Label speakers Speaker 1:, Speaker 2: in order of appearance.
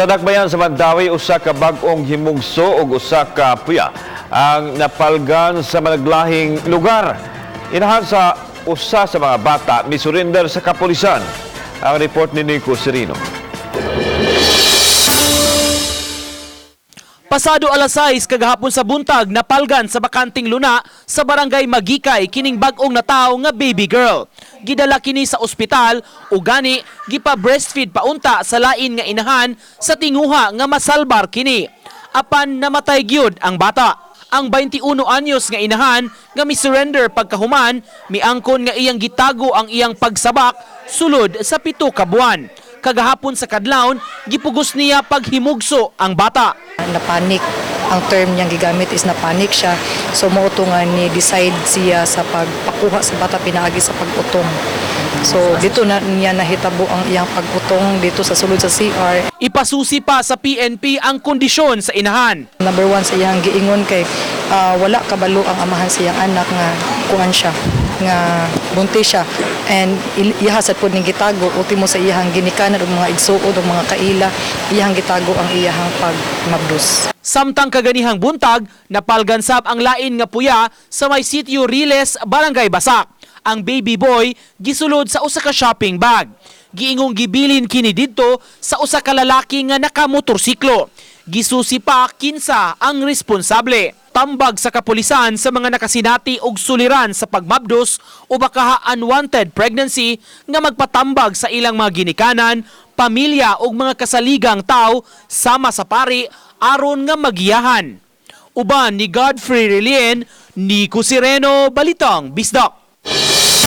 Speaker 1: Sa dakbayan sa Mandaue, usa ka bag-ong himugso ug usa ka puya ang napalgan sa managlahing lugar. Inahan sa usa sa mga bata misurrender sa kapulisan. Ang report ni Nico Serino.
Speaker 2: Pasado alas 6 kagahapon sa buntag, napalgan sa bakanting luna sa barangay Magikay kining bag-ong natawo nga baby girl. Gidala kini sa ospital ug gani gipa-breastfeed paunta sa lain nga inahan sa tinguha nga masalbar kini. Apan namatay gyud ang bata. Ang 21 anyos nga inahan nga mi-surrender pagkahuman, miangkon nga iyang gitago ang iyang pagsabak sulod sa 7 ka buwan. Kagahapon sa kadlawon, gipugos niya paghimugso ang bata.
Speaker 3: Na-panic. Ang term niyang gigamit is na-panic siya. So mao to nga ni decide siya sa pagpakuha sa bata pinaagi sa pag-utong. So dito na niya nahitabo ang iyang pag-utong dito sa sulod sa CR.
Speaker 2: Ipasusi pa sa PNP ang kondisyon sa inahan.
Speaker 3: Number one sa iyang giingon kay wala kabalo ang amahan sa iyang anak nga kuan siya, nga buntis siya, and iyaha sad pud ning gitago. Ultimo sa iyahang ginikanan ug mga igsuon ug mga kaila, iyahang gitago ang iyahang pagmabdos.
Speaker 2: Samtang kaganihang buntag, napalgan sab ang lain nga puya sa may sitio Riles, Barangay Basak. Ang baby boy gisulod sa usa ka shopping bag. Giingong gibilin kini didto sa usa ka lalaki nga nakamotorsiklo. Gisusi pa kinsa ang responsable. Tambag sa kapulisan sa mga nakasinati og suliran sa pagmabdos o baka unwanted pregnancy nga magpatambag sa ilang mga ginikanan, pamilya ug mga kasaligang tao sama sa pari aron nga magiyahan. Uban ni Godfrey Relien, Nico Sireno, Balitang Bisdak.